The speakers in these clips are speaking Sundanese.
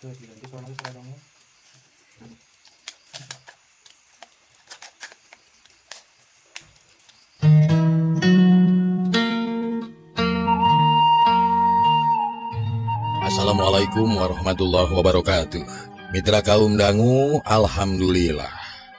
Terus diganti suara suara dongeng. Assalamualaikum warahmatullahi wabarakatuh. Mitra kaum dangu, alhamdulillah.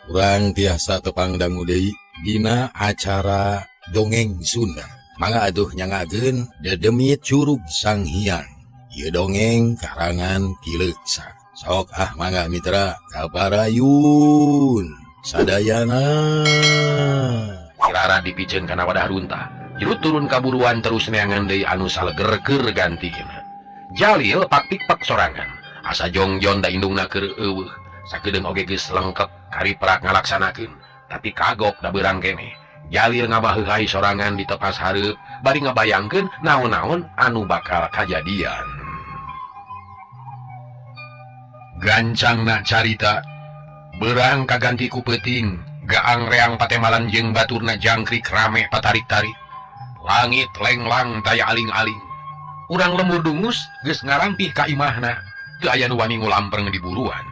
Urang tiasa tepang dangu deui dina acara dongeng Sunda. Mangga atuh nyangakeun dedemit Curug Sang Hyang. Ieu dongeng karangan Ki Leuksa. Sok ah mangga mitra kaparayun sadayana. Kirara dipiceun kana wadah runtah. Jerut turun kaburuan terus neangan deui anu saleger keur gantina. Jalil pak-pikpak sorangan. Asa jongjon da indungna keur eueuh. Sakedeung oge geus lengkep kari prak ngalaksanakeun, tapi kagok da beurang keneh. Jalil ngabaheuhai sorangan di tepas hareup bari ngabayangkeun naon-naon anu bakal kajadian. Gancangna carita beurang kaganti ku peuting, gaang reang patemalan jeung baturna jangkrik rame patarik-tarik. Langit lenglang taya aling-aling. Urang lembur dungus geus ngarampih ka imahna, teu aya nu wani ngulampreng di buruan.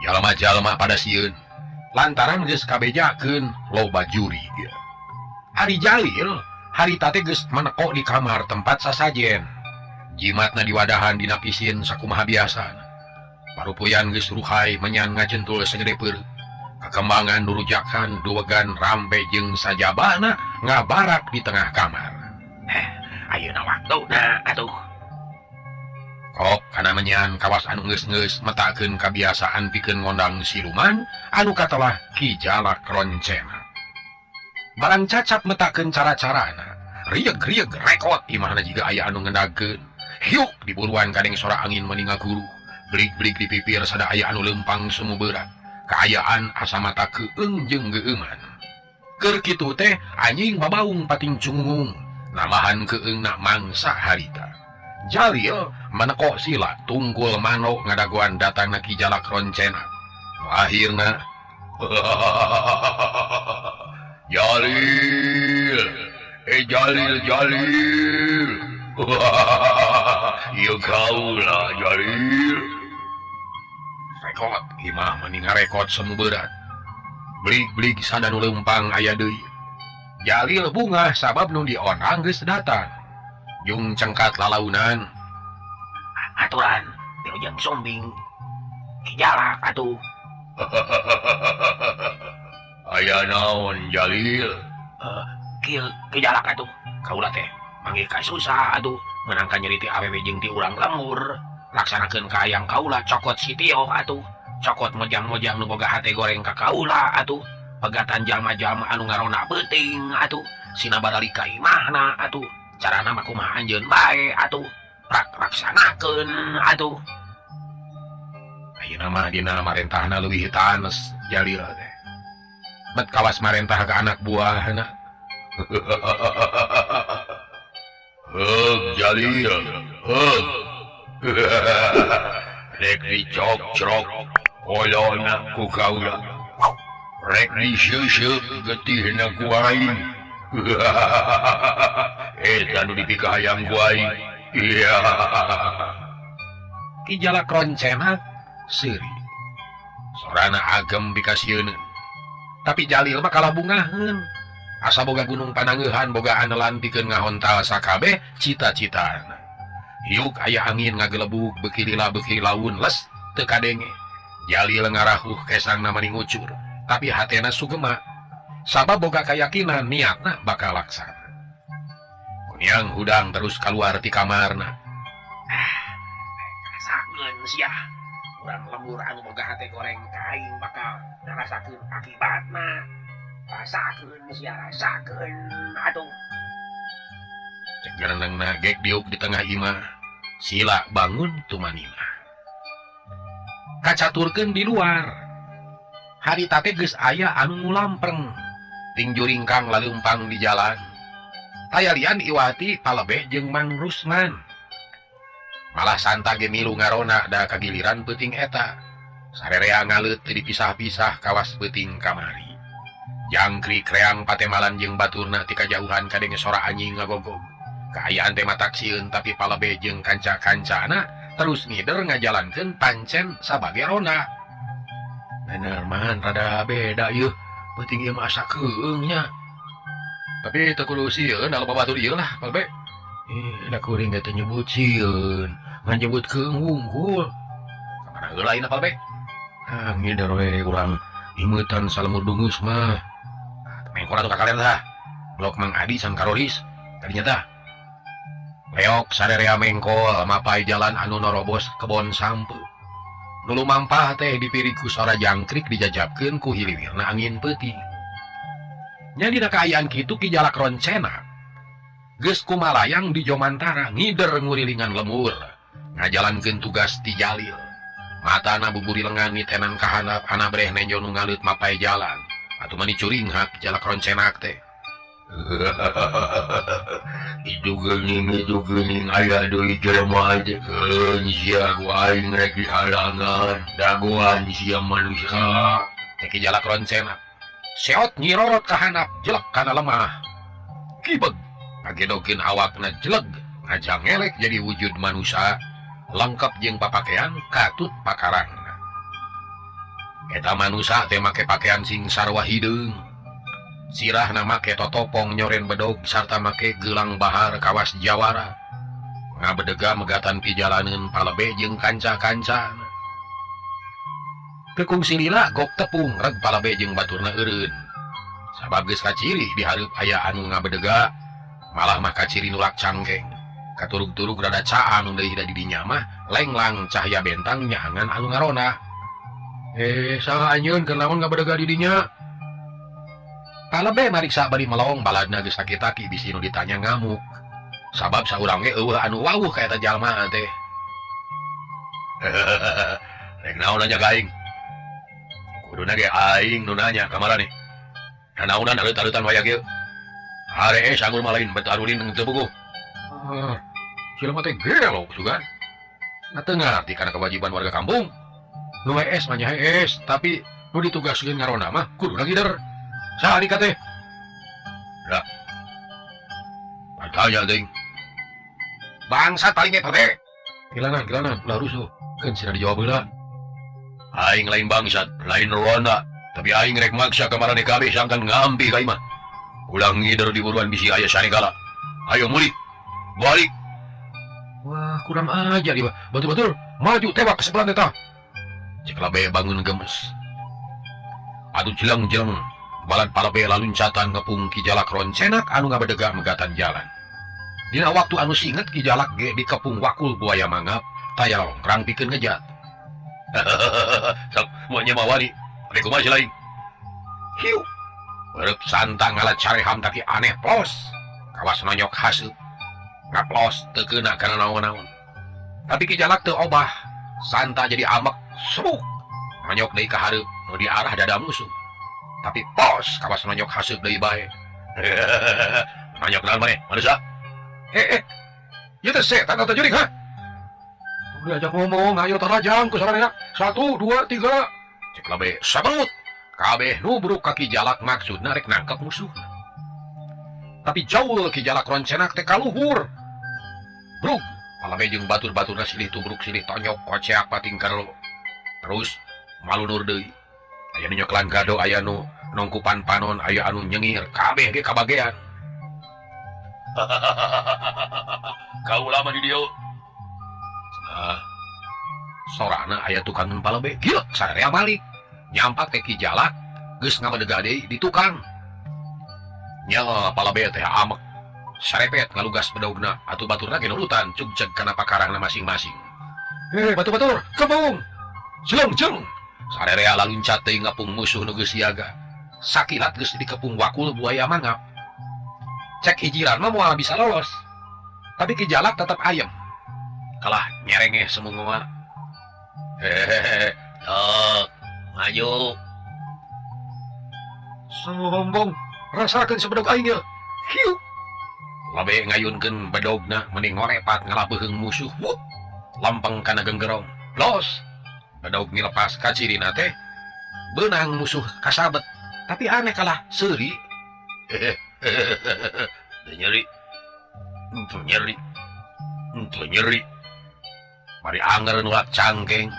Jalma-jalma pada sieun lantaran geus kabejakeun loba jurig. Ari Jalil harita teh geus meneko di kamar tempat sasajen. Jimatna diwadahan dina pisin sakumaha biasana. Parupuyan geus ruhai menyan ngajentul sagede peureut. Kakembangan nurujakan duwegan rambe jeung sajabana ngabarak di tengah kamar. Ayeuna waktuna atuh. Kok kana menyan kawas anu geus-geus metakeun kabiasaan pikeun ngondang siluman anu katelah Ki Jalak Roncena. Barang cacap metakeun cara-carana, rieg-rieg rekot imahna jiga aya anu ngendagkeun. Hiuk diburuan kadeng sora angin meninga guru. Blig-blig di pipir sada aya anu lempang sumuberat. Kaayaan asa mata keung jeung geueuman. Keur kitu teh anjing babaung pating cungung. Namahan keung na mangsa harita. Jalil menekok sila tungkul manok ngadagoan datang na Ki Jalak Roncena. Akhirna Jalil, Jalil, Jalil. Ieu kaula Jalil. Rekot imah meni ngarekot semu berat. Blig-blig sada nu leumpang aya deui. Jalil bungah sabab nu dionang geus datang. Jung cengkat lalaunan. Aturan wilujeng sumbing Ki Jalak atuh. Aya naon Jalil? Ki Jalak atuh. Kaula teh manggih ka susah atuh meunangkan nyeri ti awewe jeung ti urang lembur. Laksanakeun ka hayang kaula cokot si Tio atuh. Cokot mojang-mojang nu boga hate goreng ka kaula atuh. Pegatan jalma-jalma anu ngarona peuting atuh. Sina baralik ka imahna atuh. Carana mah kumaha anjeun bae atuh. Prak laksanakeun atuh. Ayeuna mah dina marentahna leuwih tanes Jalil teh. Bet kawas marentah ka anak buahna. Heug Jalil, heug. Rek dicokcrok kolona ku kaula. Rek diseuseup getihna ku aing. Eta nu dipikahayang ku aing. Iya. Ki Jalak Roncena seuri. Sorana agem dikasieun. Tapi Jalil mah kalah bungaheun. Asa boga gunung panangeuhan boga anelan pikeun ngahontal sakabeh cita-citana. Hiuk aya angin ngagelebug beuki lila beuki laun les teu kadenge. Jalil ngarahuh kesangna mani ngucur, tapi hatena sugema. Sabab boga kayakinan niatna bakal laksana. Kuniang hudang terus kaluar ti kamarna. Rasakeun sia. Urang lembur anu boga hate goreng ka aing bakal ngarasakeun akibatna. Rasakeun sia, rasakeun atuh. Cek gerenengna gek diuk di tengah imah. Sila bangun tumanina. Kacaturkeun di luar. Harita teh geus aya anu ngulampreng. Ting juringkang laleumpang di jalan. Tayalian Iwati palebeh jeung Mang Rusman. Malah santa ge milu ngarona da kagiliran peuting eta. Sarerea ngaleut teu dipisah-pisah kawas peuting kamari. Jangkrik reang patemalan jeung baturna ti kajauhan kadenge sora anjing ngagogog. Kaayaan teh matak sieun tapi palebeh jeung kanca-kancana Terus ngider ngajalankeun pancen sabagai ronda. Bener man rada beda ieu. Penting ieu mah asa keung nya. Tapi teu kudu sieun da loba batur ieu lah palbe. Da kuring ge teu nyebut sieun, ngan nyebut keung wungkul. Kamana heula ayeuna palbe? Ah ngider we urang imeutan salemur dungus mah. Mengkol atuh ka kalian tah. Blok Mang Adi sang karoris tadinya tah. Leok sarerea mengkol mapai jalan anu norobos kebon sampe. Nulu mampah teh dipirig ku sora jangkrik dijajabkeun ku hiliwirna angin peuting. Nya dina kaayaan kitu Ki Jalak Roncena geus kumalayang di Jomantara ngider ngurilingan lemur ngajalankeun tugas ti Jalil. Matana buburi lengan nitenan ka handap anabreh nenjo nu ngaleut mapai jalan. Atuh mani curinghak Ki Jalak Roncenak teh. Itu geuning aya deui jelema teh sia ku aing rek dihalangan dagoan sia manusia. Teh Ki Jalak Roncenak seot nyirorot ka handap jelek kana lemah. Kibeg ngagedokeun awakna jeleg ngajangelek jadi wujud manusia lengkap jeung papakean katut pakarangna. Eta manusia teh make pakaian sing sarua hideung. Sirahna make totopong nyoren bedog sarta make gelang bahar kawas jawara. Ngabedega megatan pijalaneun palebe jeung kanca-kancana. Teu kungsi lila gok tepung reg palebe jeung baturna eureun. Sabab geus kaciri di hareup aya anu ngabedega, malah mah kaciri nulak cangkeng. Katurug-turug rada caang deui da di dinya mah lenglang cahaya bentang nyaangan anu ngarona. Saha anjeun keur naon ngabedega di dinya? Palebe mariksa bari melong baladna geus taki-taki bisi nu ditanya ngamuk. Sabab saurang ge eueuh anu wawuh ka eta jalma teh. Rek naon nanya ka aing? Kuduna ge aing nu nanya ka marane. Naonan areut-areutan waya kieu. Are sangur mah lain betarulin teu puguh. Jelema teh gelo sugan. Na teu ngarti kana kewajiban warga kampung. Nu hees mah nya hees, tapi nu ditugaskeun ngarona mah kuduna gider. Saha ka teh? Lah. Tanya deui. Bangsat paling ge pade. Gilanan, ulah rusuh. Keun sina dijawab heula. Aing lain bangsat, lain ronda, tapi aing rek maksa ka maraneh kabeh sangkan ngampi ka imah. Ulah ngider di buruan bisi aya sarigala. Ayo mulih. Balik. Wah, kurang ajar ieu. Batur-batur, maju tewak ke sebelah eta. Cek labe bangun gemes. Aduh jeleng-jeleng. Balad palebe laluncatan ngepung Ki Jalak Roncenak anu ngabedega megatan jalan. Dina waktu anu singet Ki Jalak ge dikepung wakul buaya mangap, taya longkrang pikeun ngejat. Sok moal nya mawani, rek kumaha si lain. Hiu. Berep santang ngalat careham tapi aneh plos. Kawas nonyok haseup. Ngaplos teu keuna kana naon-naon. Tapi Ki Jalak teu obah, santa jadi amek seruk. Nonyok deui ka hareup nu diarah dada musuh. Tapi pos kawas nonyok haseup deui bae. Nonyok naon maneh, manusia? Ieu teh setan atau jurig ha? Tong diajak ngomong, ayo tarajang ku saranena. 1 2 3. Cek labe sabeut. Kabeh nubruk ka Ki Jalak maksudna rek nangkep musuh. Tapi jauh Ki Jalak Roncenak teh kaluhur. Brug, palebe jeung batur-baturna silih tubruk silih tonyok koceak patingkerlo. Terus malunur deui. Aya nu nyoklan gado, aya nu nongkupan panon, aya anu nyengir, kabeh ge kabagean. Kaula mah di dieu. Nah, sorana aya tukang palebe, gila sararea balik. Nyampak teh Ki Jalak geus ngabedega deui di tukang. Nya palebe teh amek. Sarepet ngalugas bedogna atuh baturna ge nurutan cugceg kana pakarangna masing-masing. Batur-batur, kepung. Jeleng-jeleng. Sarerea laluncat teh ngepung musuh nu geus siaga. Sakilat geus dikepung wakul buaya mangap. Cek hijiran mah moal bisa lolos. Tapi Ki Jalak tetap ayem. Kalah nyerengeh semungoa. Hehehe, sok maju. Sombong, rasakeun sebedog aing ye. Hiu. Labe ngayunkeun bedogna mending ngorepat ngalabeuheung musuh. Wut. Lempeng kana genggerong. Los. Bedog ngelepas kacirina teh beunang musuh kasabet. Tapi aneh kalah seuri. Nyeri. Nyeri. Nyeri. Bari anger nulak cangkeng.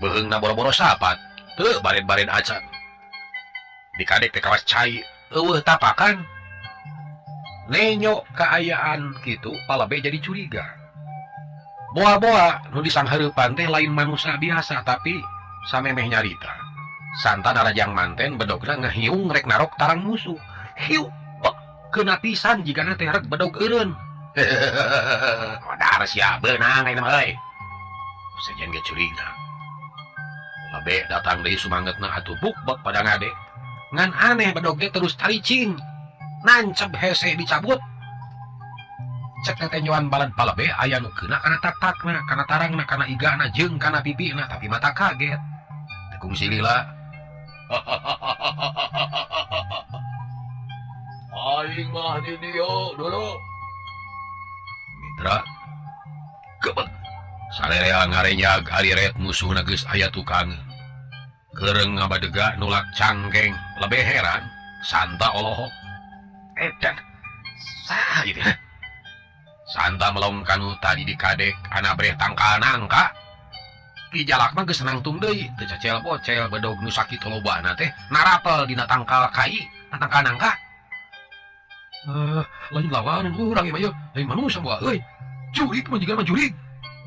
Beuheungna boro-boro sapat, teu bared-bared acan. Dikadek teh kawas cai, eueuh tapakan. Nenyo kaayaan kitu palebe jadi curiga. Boa-boa nu disanghareupan teh lain manusia biasa tapi samemeh nyarita. Santa narajang manten bedogna ngahiung rek narok tarang musuh. Hiu, bek keuna pisan jigana teh rek bedog eureun. Modar sia beunang ayeuna mah euy. Sejen ge curiga. Lebe datang deui sumangetna atuh buk bek pada ngade. Ngan aneh bedog teh terus taricing. Nancep hese dicabut. Cek tetenyoan balad palebe aya nu keuna kana taktakna, kana tarangna, kana igana jeung kana pipina tapi mata kaget. Tekung silila. Aing mah di dieu dulu. Mitra gebeg. Salerea ngarenyag ariret musuhna geus aya tukangeun. Keureng ngabadega nulak cangkeng, lebih heran Santa olohok. Edan saha ieu teh? Santa melong kanu tadi dikadek ana breh tangkal nangka. Ki Jalak mah geus nangtung deui, teu cecel bocel bedog nu sakitu lobana teh narapel dina tangkal kai, tangkal nangka. Lain lawan urang ieu mah ieu, lain manusia moal euy. Jurig mah jiga mah jurig.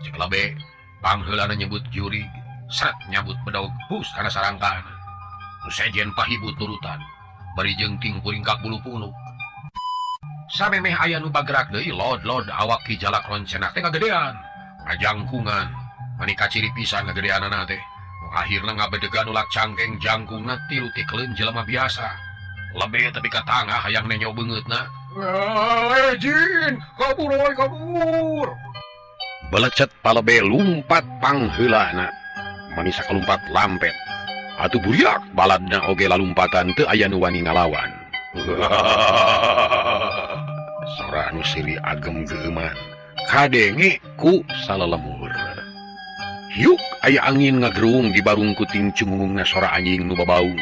Cek lebe pangheulana nyebut jurig, sret nyabut bedog hus kana sarangkana. Nu sejen pahibut nurutan, bari jeung ting puringkak bulu punuk. Samemeh aya nu bagerak deui lod-lod awak Ki Jalak roncenak teh kagedean, ngajangkungan, mani kaciri pisan ngagedeanana teh. Nu akhirna ngabedegan ulak cangkeng jangkungna tilu tikleun jelema biasa. Lebe tapi ka tangah hayang nenyo beungeutna. Jin, kabur oi kabur. Belecet palebe lumpat pangheulana. Mani sakalumpat lampet. Atuh buriak baladna oge lalumpatan teu aya nu wani ngalawan. Sora anu siri agem geuman kadenge ku salelemur. Hiuk aya angin ngagerung di barung kuting cungungna sora anjing nu babaung.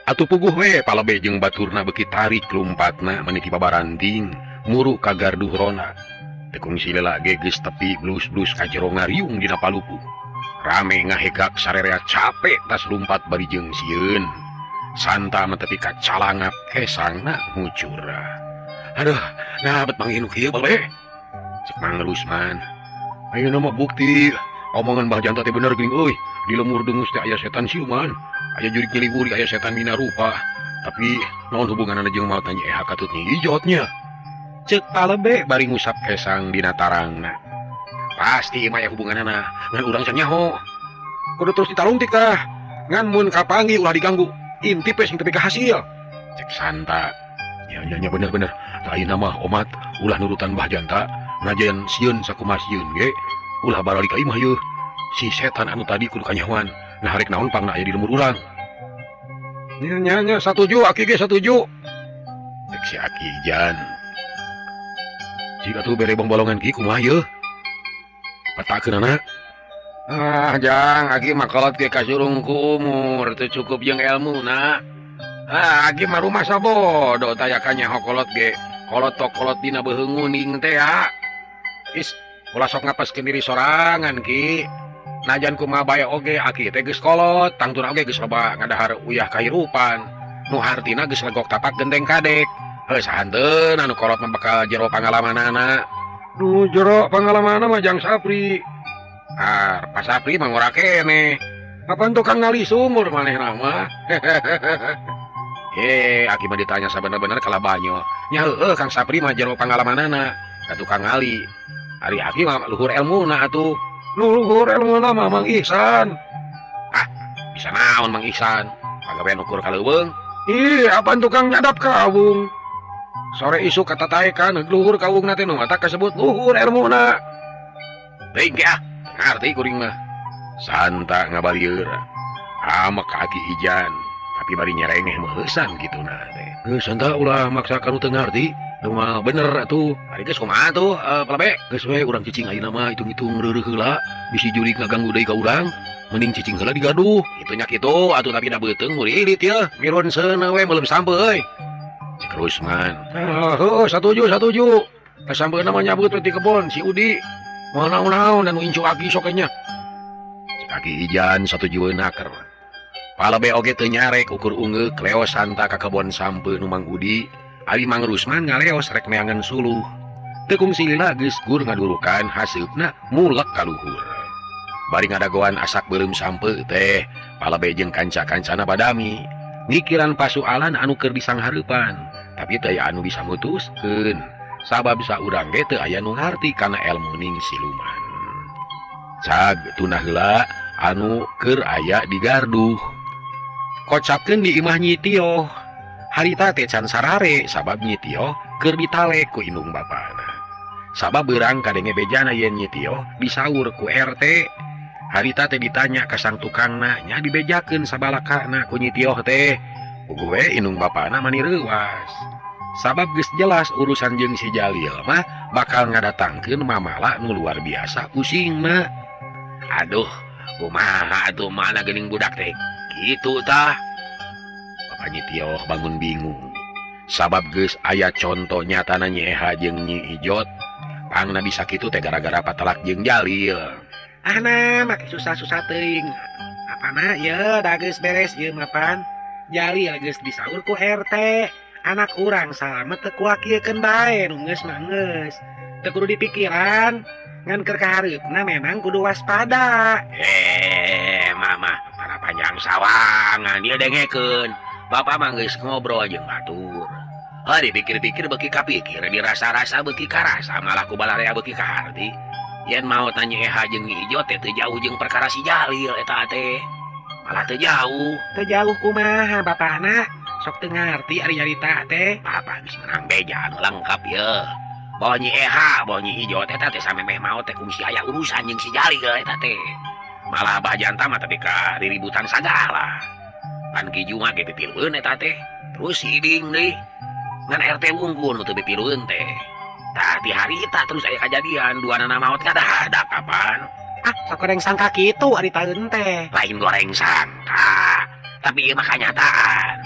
Atuh puguh we palebe jeung baturna beuki tarik lumpatna meniti babaranting muru ka garduh rona. Tekung silela ge geus tepi blus-blus ka jero ngariung dina palupuh. Rame ngahegak sarerea capek tas lumpat bari jeung sieun. Santa mah tepi ka calangap kesangna ngucura. Aduh, nah bet manggih nu kieu bae. Cek Mang Rusman. Ayeuna mah bukti omongan Bah Janta teh bener geuning euy. Di lemur dengus teh aya setan siluman, aya jurig nyiliwuri, aya setan mina rupa. Tapi naon hubunganna jeung maot Nyi Eha katut Nyi Ijotnya? Cek palebe bari ngusap kesang dina tarangna. Pasti mah aya hubunganna ngan urang can nyaho. Kudu terus ditalungtik tah. Ngan mun kapanggih ulah diganggu. Intip we sing tepi ka hasil. Cek Santa. Ya nya bener-bener. Tah ayeuna mah omat ulah nurutan Bah Janta, najan sieun sakumaha sieun ge ulah baralik ka imah yeuh. Si setan anu tadi kudu kanyahoan. Nah harek naon pangna aya di lemur urang. Nya nya satuju aki ge satuju. Cek si Aki Ijan. Jika tuh bere bongbolongan ki kumaha yeuh? Petakeunana. Ah jang aki mah kolot ge kasurung ku umur teu cukup jeung elmuna. Ah aki mah rumah sabodo taya kanyaho kolot ge. Kolot tok kolot dina beuheung nguning teh ya. Is ulah sok ngapaskeun diri sorangan ki. Najan kumaha bae oge aki teh geus kolot, tangtuna oge geus loba ngadahar uyah kahirupan. Nu hartina geus legok tapak genteng kadek. Heuh sahanteun anu kolot mah bakal jero pangalamanana. Nu jero pangalamanana mah Jang Sapri. Ah, Pak Sapri mah ngora keneh. Kapan tukang ngali sumur manehna mah. Aki mah ditanya sabener-bener kalah banyo. Nya heueuh Kang Sapri mah jero pangalamanana, ka tukang ngali. Ari aki mah luhur elmuna atuh. Luhur elmuna mah Mang Ihsan. Ah, bisa naon Mang Ihsan? Pagawean ukur ka leuweung. Ih, apaan tukang nyadap kawung? Sore isuk katataekan luhur kawungna teh nu mata kasebut luhur elmuna. Teuing ge ah, ngarti kuring mah. Santa ngabalieur. Amek ka Aki Ijan, tapi bari nyerengeh mah heusan kituna teh. Geus Santa ulah maksa ka nu teu ngarti. Nu mah bener atuh. Ari geus kumaha atuh, palebe? Geus we urang cicing ayeuna mah hitung-hitung reureuh heula, bisi jurig ngaganggu deui ka urang. Mending cicing heula digaduh. Kitu nya kitu atuh tapi da beuteung murilit yeuh. Mirun seuneu we meuleum sampe euy. Cek Rusman. Heuh, satuju, satuju. Sampeuna mah nyabut we ti kebon si Udi. Moal naon-naon anu incu aki sok nya. Cek Aki Ijan satujueun naker. Palebe oge teu nyarek ukur ungeuk leos santa ka kebon sampe nu Mang Udi. Ari Mang Rusman ngaleos rek neangan suluh. Teu kungsi lila geus gur ngadurukan haseupna mulek ka luhur. Bari ngadagoan asak beureum sampe teh, palebe jeung kanca-kancana badami. Mikiran pasualan anu keur disanghareupan, tapi teu aya anu bisa mutuskeun. Sabab saurang ge teu aya nu ngarti kana elmu ning siluman. Cag tunah heula anu keur aya di garduh. Kocapkeun di imah Nyi Tioh. Harita teh can sarare sabab Nyi Tioh keur ditalek ku indung bapana. Sabab beurang kadenge bejana yen Nyi Tioh disaur ku RT. Harita teh ditanya ka sang tukangna nya dibejakeun sabalakana ku Nyi Tioh teh. Puguh we indung bapana mani reuwas. Sabab geus jelas urusan jeung si Jalil mah bakal ngadatangkeun mamala nu luar biasa pusingna. Aduh, kumaha atuh mana geuning budak teh? Kitu tah. Bapak Nyi Tioh bangun bingung. Sabab geus aya conto nyatana Nyi Eha jeung Nyi Ijot. Pangna bisa kitu teh gara-gara patelak jeung Jalil. Ah nah, make susah-susah teuing. Apana ye da geus beres ieu mapan. Jalil geus disaur ku RT. Anak urang salamet teu kuakiekeun bae nu geus mah geus. Teu kudu dipikiran, ngan keur kahareupna memang kudu waspada. Mama, para panjang sawangan ieu dengekeun. Bapak mah geus ngobrol jeung batur. Heuh dipikir-pikir beuki kapikir, dirasa-rasa beuki karasa, malah ku balarea beuki kaharti. Yen mau tanya Eha jeung Nyi Ijot teh teu jauh jeung perkara si Jalil eta teh. Malah teu jauh. Teu jauh kumaha bapakna? Sok teu ngarti ari nyarita teh. Bapak geus menang beja anu lengkap ye. Bahwa Nyi Eha, bahwa Nyi Ijot eta teh samemeh maot teh kungsi aya urusan jeung si Jalil eta teh. Malah Abah Janta mah tapi ka riributan sagala. Pan Ki Juma ge pipilueun eta teh. Terus hiding deui. Ngan RT wungkul nu teu pipilueun teh. Tah ti harita terus aya kajadian duanana maot ngadahadak kapan. Ah, sok goreng sangka kitu ari taeun teh. Lain goreng sangka, tapi ieu mah kanyataan.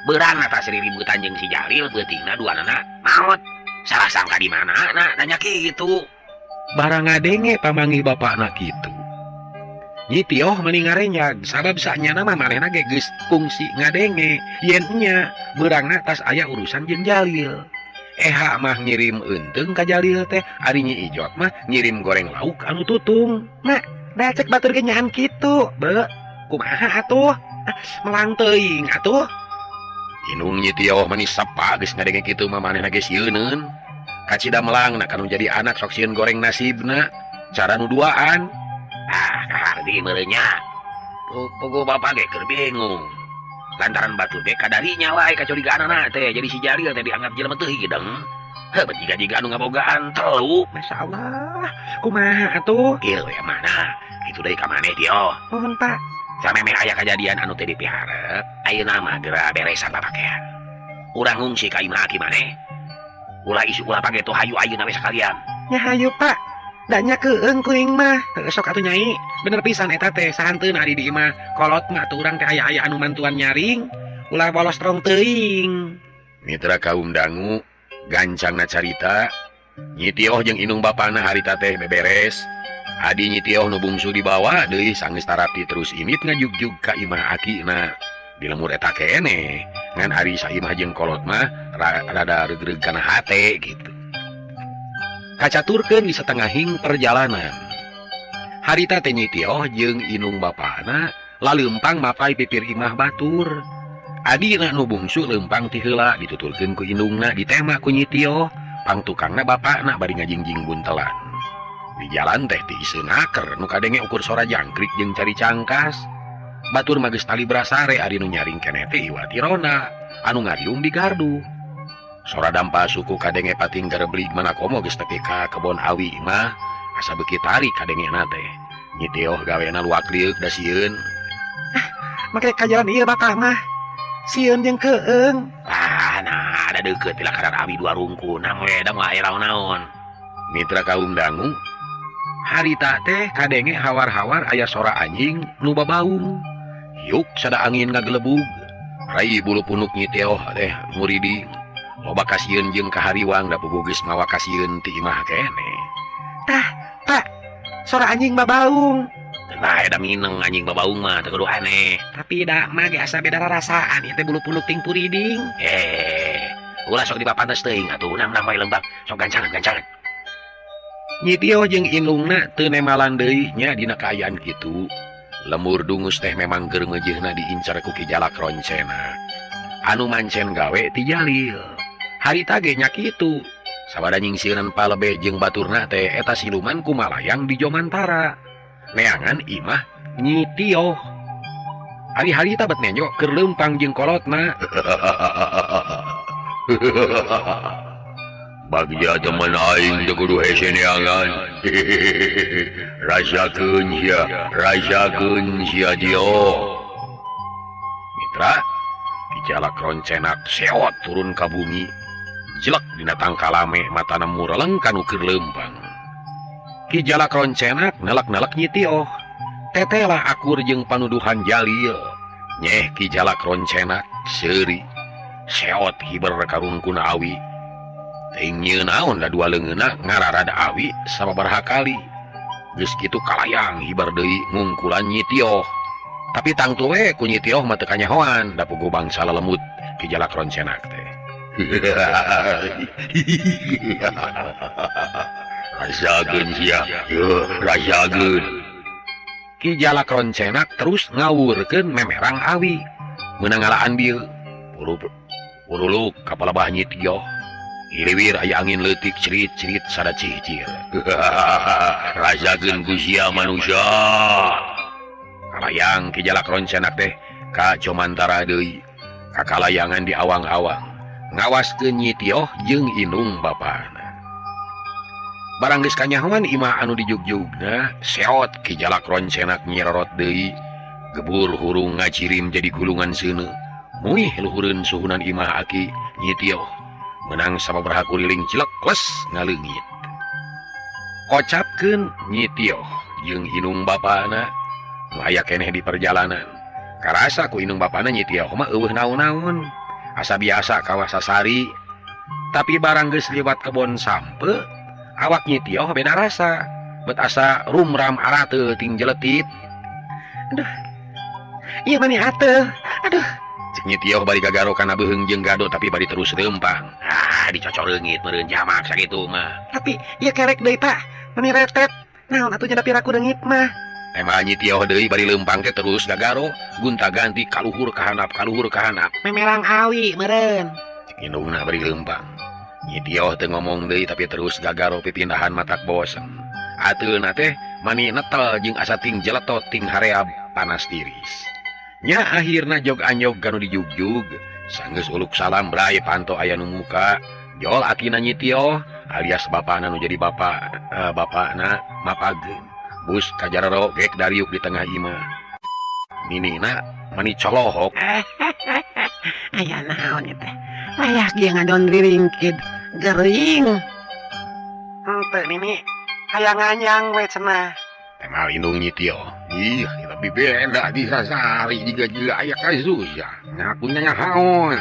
Beurang atas riributan jeung si Jalil beutingna duanana maot. Salah sangka di mana na nanya kitu. Barang ngadenge pamanggih bapakna kitu. Nyi Tioh meni ngarenyag sabab sanyana mah manehna ge geus kungsi ngadenge yen nya beurangna tas aya urusan jeung Jalil. Eha mah ngirim eunteung ka Jalil teh, ari Nyi Ijot mah ngirim goreng lauk anu tutung. Nah, da cek batur ge nyaan kitu, be. Kumaha atuh? Melang teuing atuh. Inung Nyi Tioh mani sapa geus ngadenge kitu mah manehna ge sieuneun. Kacida melang na kanu jadi anak sok sieun goreng nasibna, cara nu duaan. Ah, kaharti meureun nya. Puguh bapak ge keur bingung. Lantaran batur ge kadarinya wae kacurigaanana teh jadi si Jalil teh dianggap jelema teu hideng. Heuh, jiga-jiga anu ngabogaan telu. Masyaallah, kumaha atuh? Ieu we mana? Kitu deui ka maneh Tioh. Nuhun, Pak. Samemeh aya kajadian anu teu dipiharep, ayeuna mah geura beresan papakean. Urang ngungsi ka imah aki maneh. Ulah isu ulah pageto hayu ayeuna we sakalian. Nya hayu, Pak. Da nya keung kuring mah. Heuh sok atuh Nyai. Bener pisan eta teh sahanteun ari di imah. Kolot mah atuh urang teh aya-aya anu mantuan nyaring. Ulah bolos rong teuing. Mitra kaum dangu gancangna carita. Nyi Tioh jeung indung bapana harita teh beberes. Adi Nyi Tioh nu bungsu dibawa deui sanggeus tarapti terus imit ngajugjug ka imah akina. Di lemur eta keneh ngan ari saimah jeung kolot mah rada regreg kana hate gitu. Kacaturkeun di setengahing perjalanan. Harita teh Nyi Tioh jeung indung bapana laleumpang mapai pipir imah batur. Adina nu bungsu leumpang ti heula dituturkeun ku indungna ditema ku Nyi Tioh, pangtukangna bapakna bari ngajingjing buntelan. Di jalan teh tiiseun haker nu kadenge ukur sora jangkrik jeung cari cangkas. Batur mah geus tali brasare ari nu nyaring keneh teh iwati rona anu ngariung di gardu. Sora dampa suku kadenge pating gareblig mana komo geus tepi ka kebon awi mah asa beuki tarik kadengena teh. Nyi Tioh gawena luak lieuk da sieun. Ah, make ka jalan ieu bapak mah. Sieun jeung keung. Ah, nah ada deukeut ti lakaran awi dua rungkun we da moal aya naon. Mitra kaum dangu harita teh kadenge hawar-hawar aya sora anjing nu babaung. Yuk sada angin ngagelebug. Rai bulu punuk Nyi Tioh teh muriding. Loba kasieun jeung kahariwang da puguh geus mawa kasieun ti imah keneh. Tah, Pak, Sora anjing babaung. Nah, eta mineng anjing babaung mah teu kudu aneh. Tapi da mah ge asa beda rarasaan ieu teh bulu punduk ting puriding. Ulah sok dipapantes teuing atuh nang bae lembang sok gancangan-gancangan. Nyi Tioh jeung indungna teu nemalan deui nya dina kaayaan kitu. Lembur Dungus teh memang keur meujeuhna diincar ku Ki Jalak Roncena. Anu mancen gawe ti Jalil. Harita ge nya kitu. Sabada nyingsieunan palebe jeung baturna teh eta siluman kumalayang di Jomantara. Neangan imah Nyi Tioh. Ari harita bet nenjo keur leumpang jeung kolotna. Bagja teman aing teu kudu hese neangan. Rasakeun sia, rasakeun sia Tioh. Mitra, Ki Jalak Roncenak seot turun ka bumi. Jelek dina tangkalame matana mureleng kanu keur leumpang. Ki Jalak Roncenak nelek-nelek Nyi Tioh. Tetela akur jeung panuduhan Jalil. Nyeh Ki Jalak Roncenak seuri. Seot hiber karungkuna awi. Teuing nyieun naon da dua leungeunna ngararada awi sababaraha kali. Geus kitu kalayang hiber deui ngungkulan Nyi Tioh. Tapi tangtu we ku Nyi Tioh mah teu kanyahoan da puguh bangsa lelemut Ki Jalak Roncenak teh. Rasakeun sia, rasakeun. Ki Jalak Roncenak terus ngawurkeun memerang awi. Meunang ngalaan bieu. Puruluk ka palebah Nyi Tioh. Iliwir aya angin leutik cerit-cerit sada cicir. Rasakeun ku sia manusia. Kalayang Ki Jalak Roncenak teh ka Jomantara deui. Kakalayangan di awang-awang. Ngawaskeun Nyi Tioh jeung indung bapana. Barang geus kanyahoan imah anu dijugjugna, seot Ki Jalak Roncenak nyirorot deui. Gebur hurung ngacirim jadi gulungan seuneu. Muih luhureun suhunan imah aki Nyi Tioh. Menang sababaraha kuriling cilek kles ngaleungit. Kocapkeun Nyi Tioh jeung indung bapana nu aya keneh di perjalanan. Karasa ku indung bapana Nyi Tioh mah eueuh naon-naon. Asa biasa kawas sasari. Tapi barang geus liwat kebon sampe, awak Nyi Tioh beda rasa. Bet asa rumram arate ting jeletit. Aduh. Ieu mani ateuh. Aduh. Cek Nyi Tioh bari gagaro kana beuheung jeung gado tapi bari terus leumpang. Ah, dicocoreungit meureun jamak sakitu mah. Tapi ieu kerek deui, Pak. Mani retet. Naon atuh nya piraku deungit mah. Tema Nyi Tioh deui bari leumpang teh terus gagaro, gonta-ganti kaluhur ka handap, kaluhur ka handap. Memerang awi meureun. Cek indungna bari leumpang. Nyi Tioh teu ngomong deui tapi terus gagaro pipindahan matak bosen. Ateuna teh mani netel jeung asa ting jeletot ting hareab panas tiris. Nya akhirna jog anyog kanu dijugjug, sanggeus uluk salam bray panto aya nu muka, jol akina Nyi Tioh alias bapana nu jadi bapak bapana mapageun. Bus kajarero gek dariuk di tengah imah. Ninina mani colohok. Aya naon ieu teh? Layak ge ngadon riringkid gering. Henteu Nini, hayang nganyang we cenah. Temal indung Nyi Tioh. Ih, tapi beda di sasari juga juga aya kasusah. Ngaku nyahaon.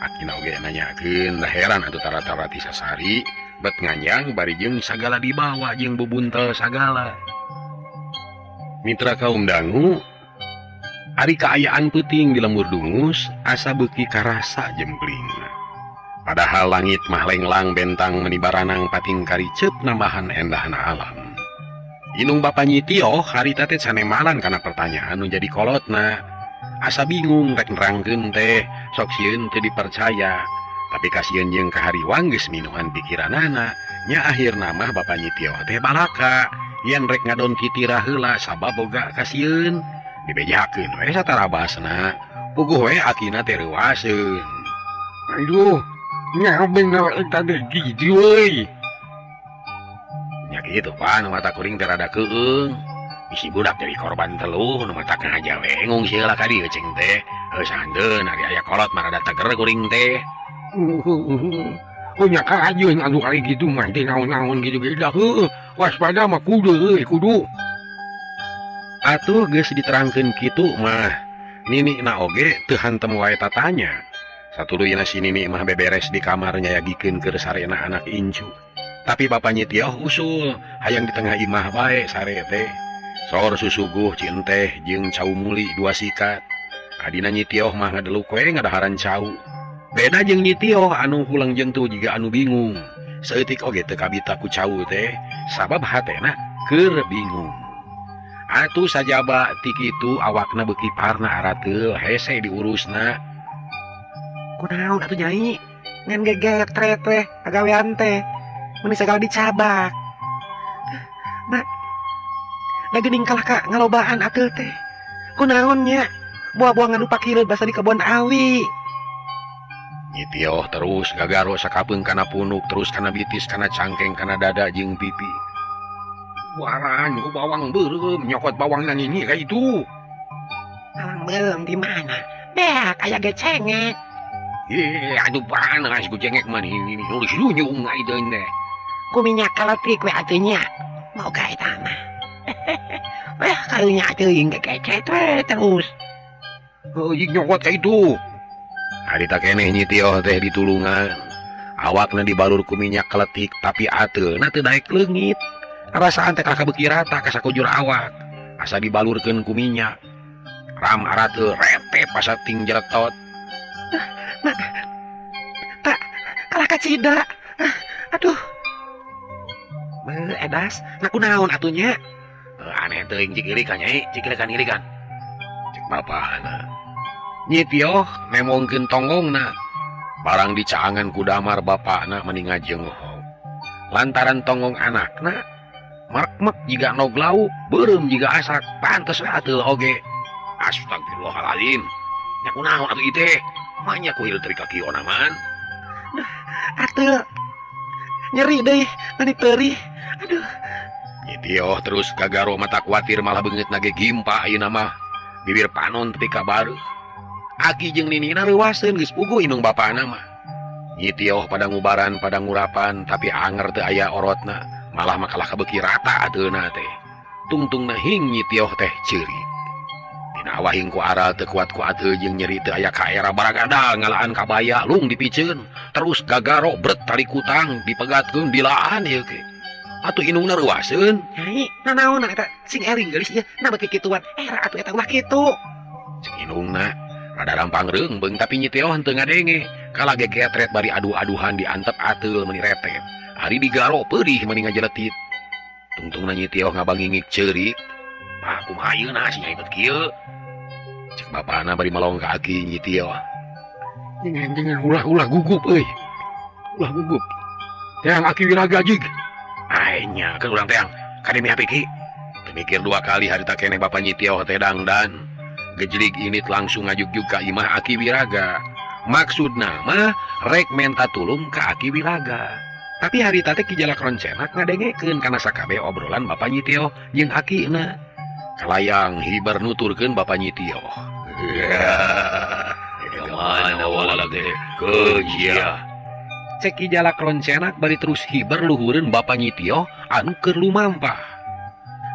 Akina oge nanyakeun, lah heran atuh tara-tara ti sasari bet nganyang bari jeung sagala dibawa jeung bubuntel sagala. Mitra kaum dangu, ari kaayaan peuting di lembur Dungus asa beuki karasa jemplingna. Padahal langit mah lenglang bentang meni baranang pating kariceup nambahan endahna alam. Indung bapa Nyi Tioh harita teh sanemalan kana pertanyaan nu jadi kolotna. Asa bingung rek nerangkeun teh, sok sieun teu dipercaya. Tapi kasieun jeung kahariwang geus minuhan pikiranana. Nya akhirna mah bapa Nyi Tioh teh balaka yen rek ngadon titira heula sabab boga kasieun. Dibejakeun we satarabasna. Puguh we akina teh reuaseun. Aduh, nya bener eta teh gitu euy. Nya kitu pan mata kuring teh rada keung. Bisi budak jadi korban teluh nu mata ngaja we ngungsi heula ka dieu cing teh. Heuh sandeun ari aya kolot mah rada teger kuring teh. Oh nya kajeun atuh kali kitu mah teh naon-naon kitu ge dah heueuh waspada mah kudu euy kudu. Atuh geus diterangkeun kitu mah nini na oge teu hantem wae tatanya. Satuluyna si nini mah beberes di kamar nyayagikeun keur sarena anak incu. Tapi Bapak Nyi Tioh usul hayang di tengah imah bae sare teh. Sor susuguh cinteh jeung cau muli dua sikat. Adina Nyi Tioh mah ngadeluk we ngadaharan cau. Beda jeung Nyi Tioh anu hulang jentu jiga anu bingung. Saeutik oge teu kabita ku cau teh sabab hatena keur bingung. Atuh sajaba ti kitu awakna beuki parna arateul hese diurusna. Kunaon atuh Nyai? Ngan gegetret teh kagawean teh. Meni sagala dicabak. Mak, da geuning kalah ka ngalobaan ateul teh. Kunaon nya? Buah-buah ngadu pakireut basa di kebon awi. Nyi Tioh terus gagaro sakapeung kana punuk terus kana bitis kana cangkeng kana dada jeung pipi. Waran ku bawang beureum nyokot bawang nang ini ka itu. Bawang beureum di mana? Beak aya ge cengek. Ih, aduh panas ku cengek mah ini nulis lunyung ayeuna teh. Ku minyak kaletik we atuh nya. Moga eta mah. Wah, karunya teuing gekecet we terus. Heuh, nyokot ka itu. Harita keneh Nyi Tioh teh ditulungan. Awakna dibalur ku minyak keletik tapi ateulna teu daek leungit. Rasaan teh kalah beuki rata ka sakujur awak. Asa dibalurkeun ku minyak. Ram arateul retep asa ting jeletot. Mak, tak kalah kacida. Aduh. Edas, ngaku naon atunya? Aneh teuing cik irikan nyai, cik irikan irikan. Cek bapana. Nyi Tioh nemongkeun tonggongna. Barang dicaangan ku damar bapana meni ngajengohok. Lantaran tonggong anakna merek-mek jiga nog lauk, beureum jiga asak, pantes we ateul oge. Astagfirullahaladzim. Nya kunaon atuh ieu teh? Manya ku hileut ka kieu man. Duh, ateul nyeri deui, mani perih. Aduh. Nyi Tioh terus gagaro mata kuatir malah beungeut nage gimpa ayeuna mah. Bibir panon tepi ka bareuh. Aki jeung ninina reuwaseun geus puguh indung bapana mah. Nyi Tioh pada ngubaran pada ngurapan tapi anger teu aya orotna, malah makalah kabeuki rata ateuna teh. Tungtungna hing Nyi Tioh teh ceurik. Dina awahing ku aral teu kuat ku ateul jeung nyeri teu aya kaera baragada ngalaan kabaya lung dipiceun, terus gagaro bret tali kutang dipegatkeun dilaan ieu ke. Atuh indungna reuwaseun. Nyai, nanaonan eta sing eling geulis ieu, na beuki kituan. Era atuh eta ulah kitu. Cek indungna rada rampang reungbeung tapi Nyi Tioh henteu ngadenge. Kalah gegetret bari adu-aduhan diantep ateul meuni retep. Ari digaro peurih meuni ngajeletit. Tungtungna Nyi Tioh ngabangingik ceurik. Pak kumaha ayeuna si Nyai bet kieu? Cek bapana bari melong ka aki Nyi Tioh. Jangan ulah-ulah gugup euy. Ulah gugup. Teang aki wiraga jig. Aing nya keur urang teang kademi HP ki. Teu mikir dua kali harita keneh Bapa Nyi Tioh teh dangdan. Gejlig init langsung ngajugjug ka imah Aki Wiraga. Maksudna mah rek menta tulung ka Aki Wiraga. Tapi harita teh Ki Jalak Roncenak ngadengekeun kana sakabeh obrolan Bapa Nyi Tioh jeung akina. Kalayang hiber nuturkeun Bapa Nyi Tioh. Mana wala teh keujia. Cek Ki Jalak Roncenak bari terus hiber luhureun Bapa Nyi Tioh anu keur lumampah.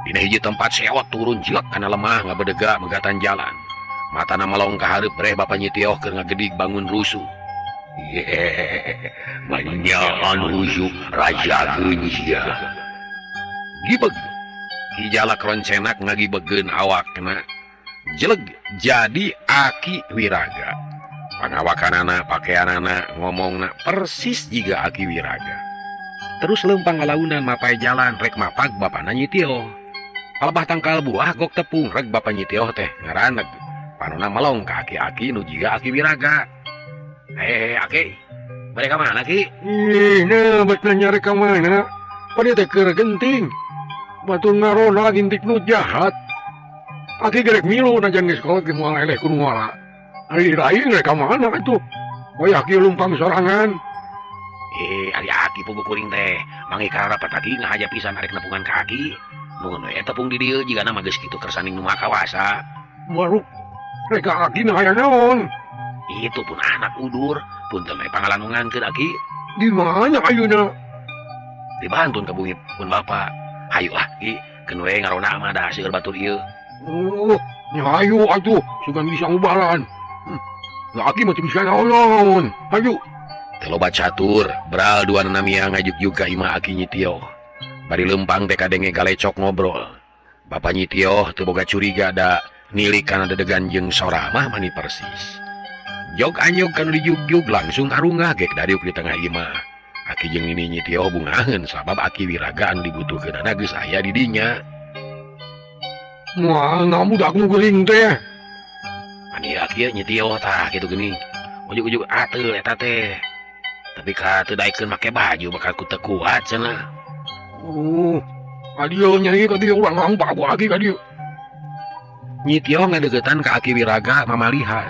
Dina hiji tempat sewot turun jelek kana lemah ngabedega megatan jalan. Matana melong ka hareup breh Bapa Nyi Tioh keur ngagedig bangun rusuh. Manyaan rusuh raja geunjia. Gibeg. Ki Jalak Roncenak ngagibegeun awakna. Jeleg jadi Aki Wiraga. Pangawakanana, pakeanana, ngomongna persis jiga Aki Wiraga. Terus leumpang ngalaunan mapai jalan rek mapag Bapana Nyi Tioh. Palebah tangkal buah gok tepung rek Bapa Nyi Tioh teh ngaraneg. Panona melong ka aki-aki nu jiga Aki Wiraga. Aki, bade ka mana ki? Ih, nah bet nyari ka mana? Pada teh keur genting. Batur ngarona gintik nu jahat. Aki gerek milu najan geus kolot ge moal eleh ku nu ngala. Ari lain rek ka mana atuh? Wayah aki lumpang sorangan. Ari aki puguh kuring teh manggih kararapat aki ngahaja pisan arek nepungan ka aki. Nuhun we tepung di dieu jigana mah geus kitu kersaning nu maha kawasa. Waruk rek ka aki na hayang naon? Itu pun anak udur, punten we pangalanungankeun aki. Di mana ayeuna? Di Bantun ka bumi pun bapa. Hayu ah ki, keun we ngarona mah da seueur batur ieu. Oh, nya hayu atuh, sugan bisa ngubaran. Lah aki mah teu bisa naon-naon. Hayu. Teu loba catur, bral dua namia ngajugjug ka imah aki Nyi Tioh. Bari lempang teh kadenge galecok ngobrol. Bapa Nyi Tioh teu boga curiga da nilik kana dedegan jeung sora mah mani persis. Jog anyog kanu dijugjug langsung arungah gek dariuk di tengah imah. Aki jeung nini Nyi Tioh bungaheun sabab aki Wiraga anu dibutuhkeunana geus aya di dinya. Moal ngamudak nu geuring teh. Mani aki Nyi Tioh tah kitu geuning. Ujug-ujug ateul eta teh. Tapi ka teu daekeun make baju bakal ku teu kuat cenah. Oh, adieu nyai ka dieu urang ngampak ku aki ka dieu. Nyi Tioh ngadeuketan ka aki Wiraga mamalihan.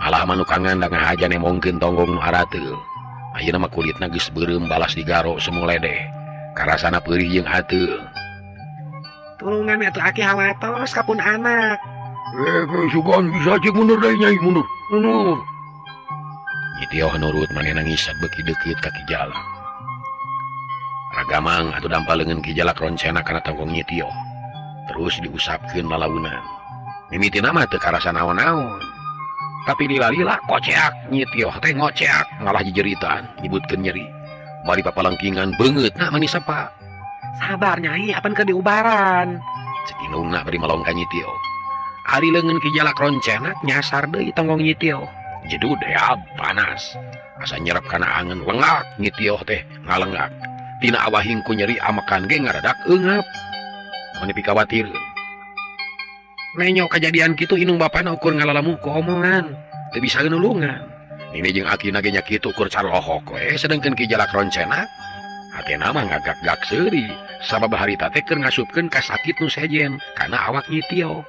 Malah manukangan da ngahaja nemongkeun tonggong nu arateul. Ayeuna mah kulitna geus beureum balas digaro semu ledeh. Karasana peurih jeung ateul. Tulungan atuh aki hawatos ka pun anak. Sugan bisa cik mundur deui nyai mundur. Mundur. Nyi Tioh nurut manehna ngisap beuki deukeut ka Ki Jalak. Ragamang atuh dampal leungeun Ki Jalak roncena kana tonggong Nyi Tioh. Terus diusapkeun lalaunan. Mimitina mah teu karasa naon-naon. Tapi lila-lila koceak Nyi Tioh teh ngoceak ngalah jejeritan nyebutkeun nyeri. Bari papalengkingan beungeutna mani sepa. Sabar nyai, apan keur diubaran. Cek indungna bari melong ka Nyi Tioh. Ari leungeun Ki Jalak roncena nyasar deui tonggong Nyi Tioh. Jedud heab panas. Asa nyerep kana angen lengak Nyi Tioh teh ngalengak. Tina awahing ku nyeri amakan ge ngaradak eungap. Mani pikawatir. Nenyo kajadian kitu indung bapana ukur ngalalamu ku omongan. Teu bisa nulungan. Nini jeung akina ge nya kitu ukur calohok we sedengkeun Ki Jalak roncena. Hatena mah ngagak-gak seuri sabab harita teh keur ngasupkeun ka sakit nu sejen kana awak Nyi Tioh.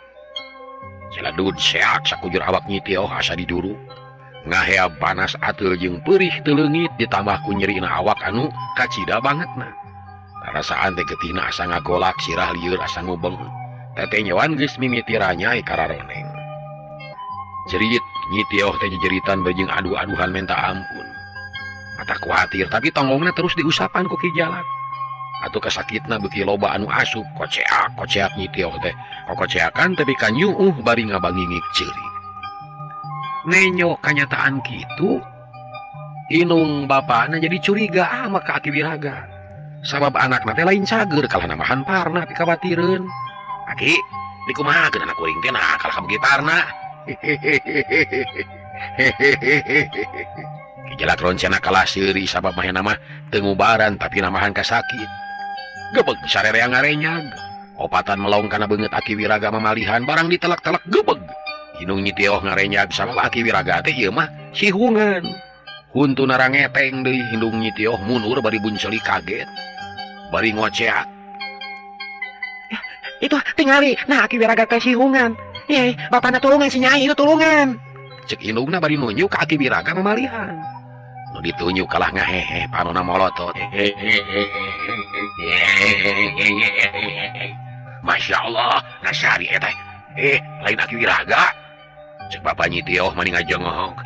Celadud seak sakujur awak Nyi Tioh asa diduru. Ngahea panas ateul jeung peurih teu leungit ditambah ku nyerina awak anu kacida bangetna. Rasaan teh getihna asa ngagolak sirah lieur asa ngubeng. Tetenyoan geus mimiti ranyai kararoneng. Jerit Nyi Tioh teh jejeritan bari jeung adu-aduhan menta ampun. Mata kuatir tapi tonggongna terus diusapan ku Ki Jalak. Atuh kasakitna beuki loba anu asup koceak koceak Nyi Tioh teh. Kokoceakan tepi ka nyuuh bari ngabangingik ceurik. Nenyo kanyataan kitu inung bapana jadi curiga ama ka aki Wiraga. Sabab anakna teh lain cager kalah namahan parna pikawatireun. Aki, dikumahakeun anak kuring teh nah kalah kabeuki parna. Ki Jalak roncena kalah seuri sabab mahena mah teu ngubaran tapi namahan kasakit. Gebeg sarerea ngarenyag. Opatan melong kana beungeut aki Wiraga mamalihan barang ditelak-telak gebeg. Inung Nyi Tioh ngarenyag sabab aki Wiraga teh ieu mah sihungan. Huntuna rangeteng deui indung Nyi Tioh mundur bari bunceuli kaget. Bari ngoceak. Ya, itu tingali nah aki Wiraga teh sihungan. Ye, bapana tulungan si Nyai itu tulungan. Cek indungna bari nunjuk ka aki Wiraga mamalihan. Nu ditunjuk kalah ngahehe panona molotot. Masya Allah, nasari eta. Lain aki Wiraga. Cek bapa Nyi Tioh mani ngajongok.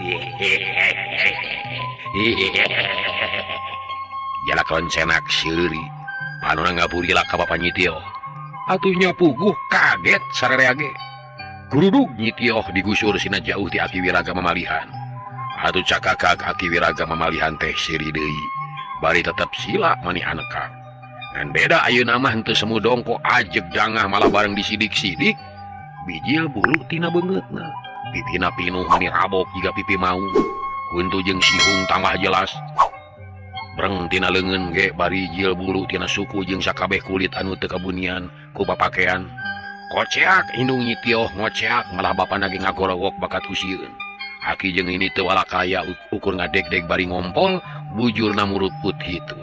Jalak roncenak seuri. Panona ngaburilak ka bapa Nyi Tioh. Atuh nya puguh kaget sararea ge. Gurudug Nyi Tioh digusur sina jauh ti aki Wiraga mamalihan. Atuh cakakak aki Wiraga mamalihan teh seuri deui. Bari tetep sila mani anekak. Ngan beda ayeuna mah henteu semu dongko ajeg dangah malah bareng disidik-sidik. Bijil bulu tina beungeutna. Pipina pinuh mani rabok jiga pipi maung. Huntu jeung sihung tambah jelas. Breng tina leungeun ge bari jil bulu tina suku jeung sakabeh kulit anu teu kabunian ku papakean. Koceak indung Nyi Tioh ngoceak malah bapana ge ngagorowok bakat ku sieun. Aki jeung ini teu walakaya ukur ngadegdeg bari ngompol bujurna muruput hitut.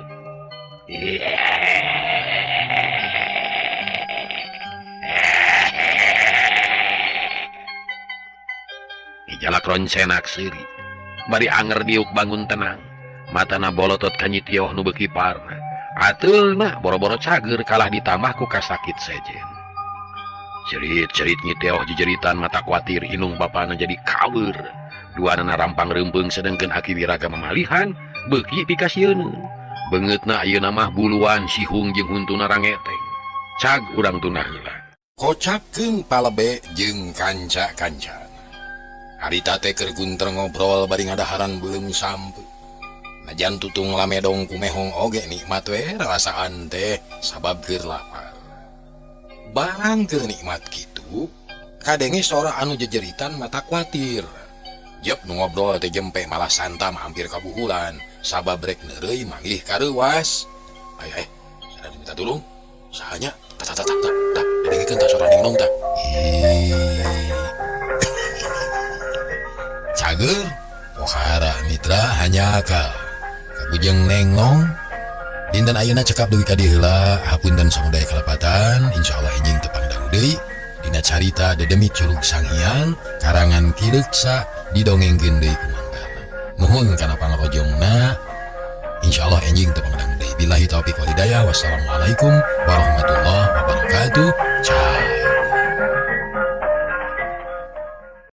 Ki Jalak roncenak seuri. Bari anger diuk bangun tenang. Matana bolotot ka Nyi Tioh nu beuki parna. Ateulna boro-boro cager kalah ditambah ku kasakit sejen. Cerit-cerit Nyi Tioh jejeritan mata kuatir indung bapana jadi kaweur. Duanana rampang reumpeung sedengkeun aki Wiraga mamalihan beuki pikasieun. Beungeutna ayeuna mah buluan sihung jeung huntuna rangeteng. Cag urang tunah heula. Kocapkeun palebe jeung kanca-kancana. Harita teh keur gunter ngobrol bari ngadaharan beuleum sampe. Najan tutung lamedong kumehong oge nikmat we rasaan teh sabab keur lapar. Barang keur nikmat kitu, kadenge sora anu jejeritan mata kuatir. Jep nu ngobrol teh jempe malah santam hampir kabuhulan sabab rek neureuy manggih kareuwas. Ay sada minta tulung. Sahanya tak tak tak tak tak dengekeun tah sora ningnong tah. Cager pohara mitra hanya akal. Kabujeng nengnong dinten ayeuna cekap dugi ka dieu heula hapunten samudaya kalepatan insyaallah enjing tepang dangu deui dina carita Dedemit Curug Sanghyang karangan Ki Reksa didongengkeun deui ku Mang Darma. Nuhun kana pangrojongna insyaallah enjing tepang dangu deui. Billahi taufik wal hidayah. Wassalamualaikum warahmatullahi wabarakatuh. Ciao.